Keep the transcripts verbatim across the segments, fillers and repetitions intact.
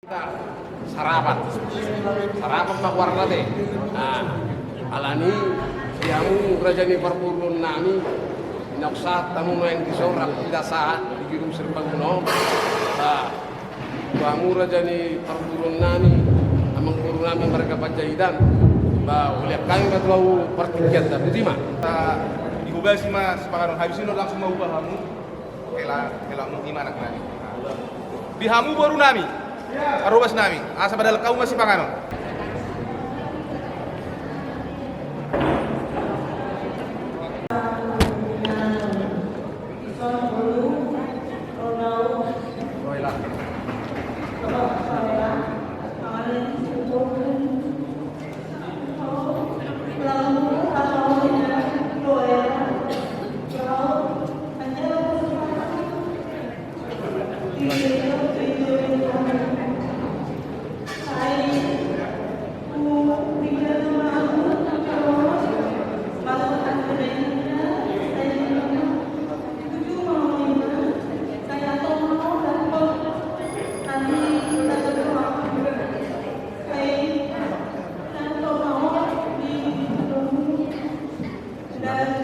Sarapan. Sarapan ma goarna te. Nah, alani i, di hamu raja ni parboruon nami, naung sahat hamu nuaeng di son, rap hita sahat di gedung serbaguna on. Nah, tu hamu raja ni parboruon nami, amangboru nami marga Panjaitan, ba, ulehon hami ma tu hamu partingkianta, botima. Dihobasi ma sipanganon, habis i langsung ma hubahen hamu. Hela, hela, ima anak nami. Di hamu boru nami, parhobas nami, asa padalan hamu ma sipanganon.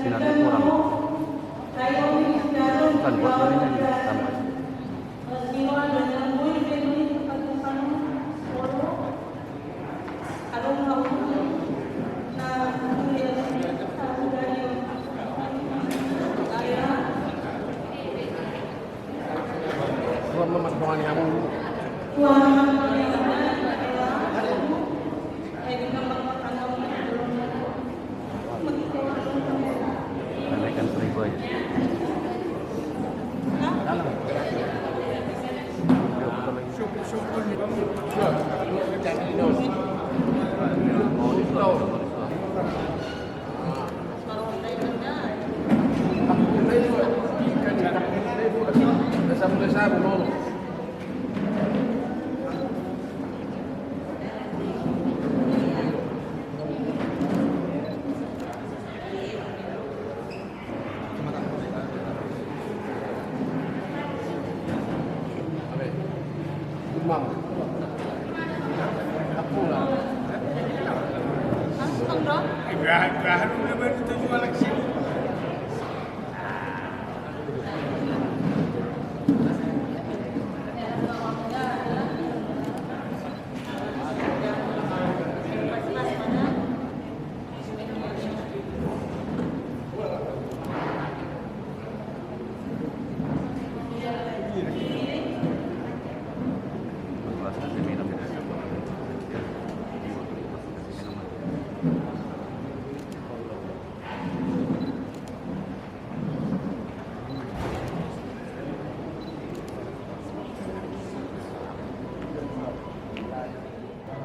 Sinarnya kurang. Bukan buat ini tambah. Kenaikan seribu aja.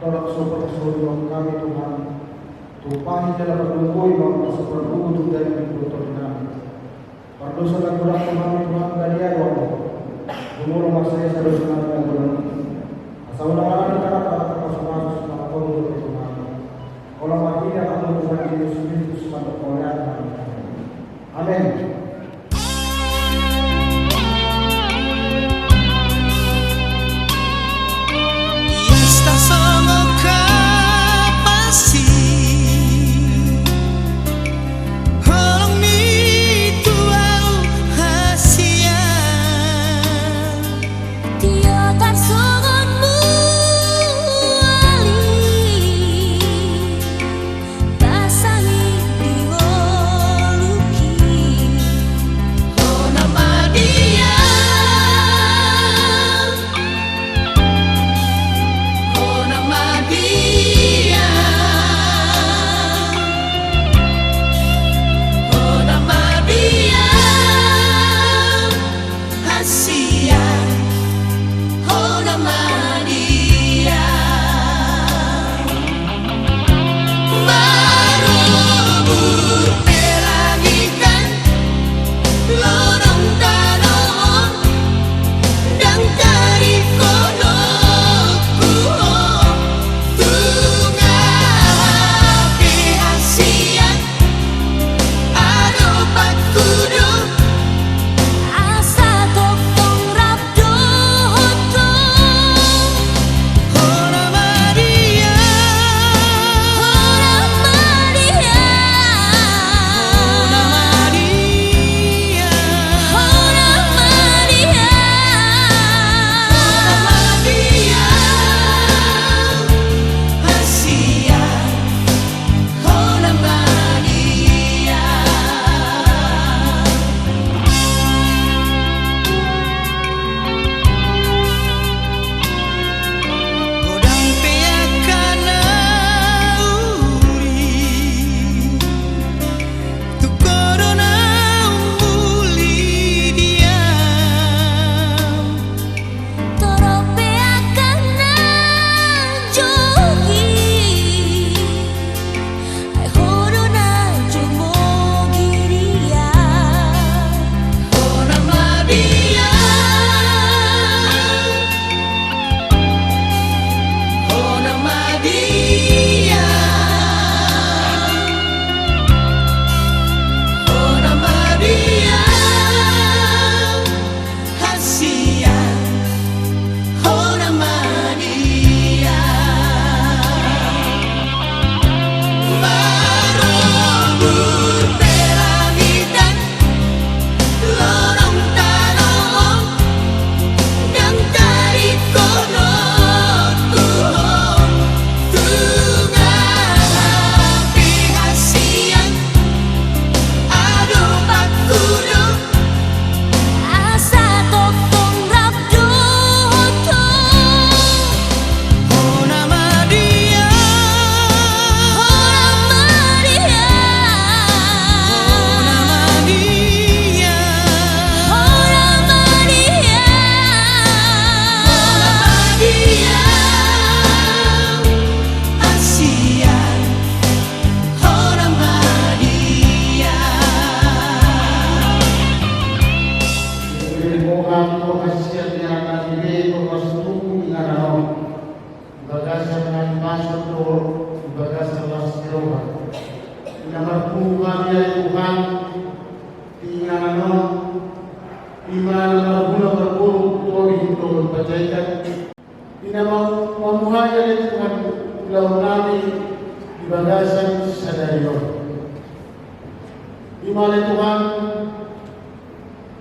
Tolong sopan suruh kami, Tuhan. Tumpahi jala pardungkoi ma, asa pardungkoi tu daging dohot tondi nami. Pardosa na godang, Tuhan, Tuhan, gadian ma. Gumolo ma sesa dosa nami na godang i. Asa unang alani hami tarpasupasu sian Tuhan, Tuhan. Holan marhite Anakmu, Tuhan Jesus Kristus, mandok hami. Amen. Mamuhai ale Tuhan ulaonnami di bagasan sadari on. Ima ale Tuhan,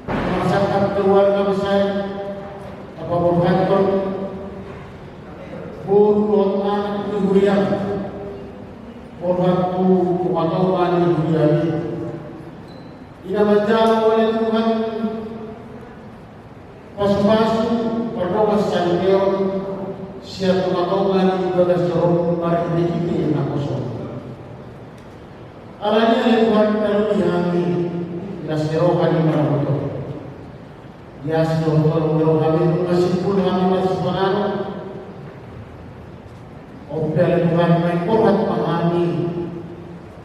marsangkap keluarga besar, tapaborhathon boru dohot anak ni huriaM, borhat tu tongatonga ni huriaM. Ina manjalo ale Tuhan, pasupasu, pardongansaripeon sian tongatonga ni bagas joro marhitehite naposo. Alani i ale Tuhan, tarlumobi hami las ni roha ni manogot on. Ias do tolong ni rohaM, nunga simpul hami marsipanganon. On pe ale Tuhan, naeng borhat ma hami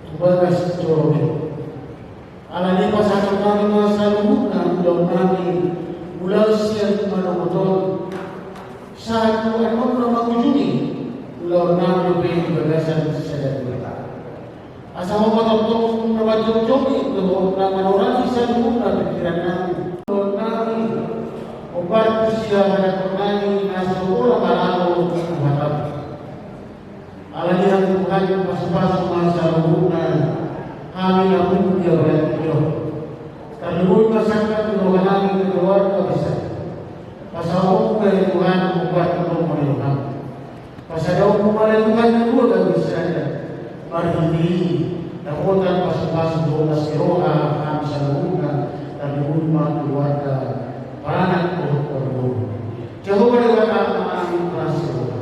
tu bagas joroM. Alani i pasahaton nami ma saluhutna ulaonnami, mulai sian manogot on sahat tu anon na mangujungi ulaonnami dope di bagasan sadari on. Asa Ho ma tongtong na manjongjongi dohot na manorangi saluhutna pingkirannami, ulaonnami, hombar tu siahadatonnami na so pola halalo tu hataM. Alani i ale Tuhan, pasupasu ma saluhutna hami na pungu di abalan on. Tarlumobi ma sangkap ni rohanami keluarga besar. Pasahatonmu ma ale Tuhan hombar tu lomo ni rohaM. Pasadaonmu ma ale Tuhan na dua gabe sada. Marhite i dapotan pasupasu dohot las ni roha hami saluhutna, tarlumobi ma keluarga, paranak dohot parboru. Jahowa Debata Amanami na marlas ni roha,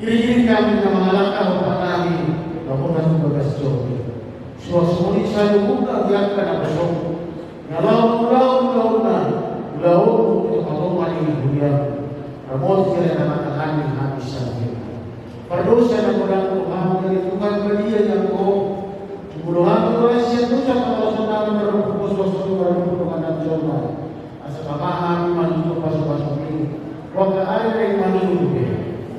iring-iring hami na mangalangka hompatnami na borhat tu bagas joro i. Suang songon i saluhutna di angka naposoM na laho mangulahon ulaonna, ulaonMu tu tongatonga ni huriaM. Ramoti jala damang hami saluhutna pardosa na godang tu hami ale Tuhan, badia i angka on. Jumolo hami tu las ni dosa, pangalaosion nami marhobas suang songon i marhobas dongan na jolma. Asa pasahat hami ma tu pasupasu ni Ho, angka ari na naeng mangihut be.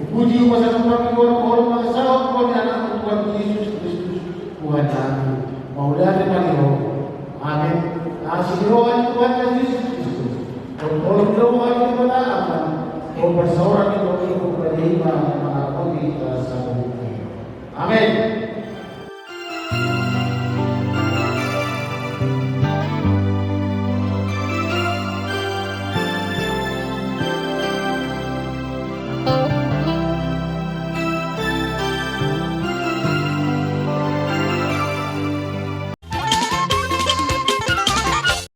Puji, upasahat hami tu Ho, mangkasahon Ho di AnakMu Tuhan Jesus Kristus, Tuhannami. Mauliate ma di Ho. Amen. Asi ni roha ni Tuhanta Jesus Kristus, dohot holong ni roha ni Debata Ama, dohot parsaoran ni Tondi Parbadia i ma mangarahoti hita saluhutna. Amen.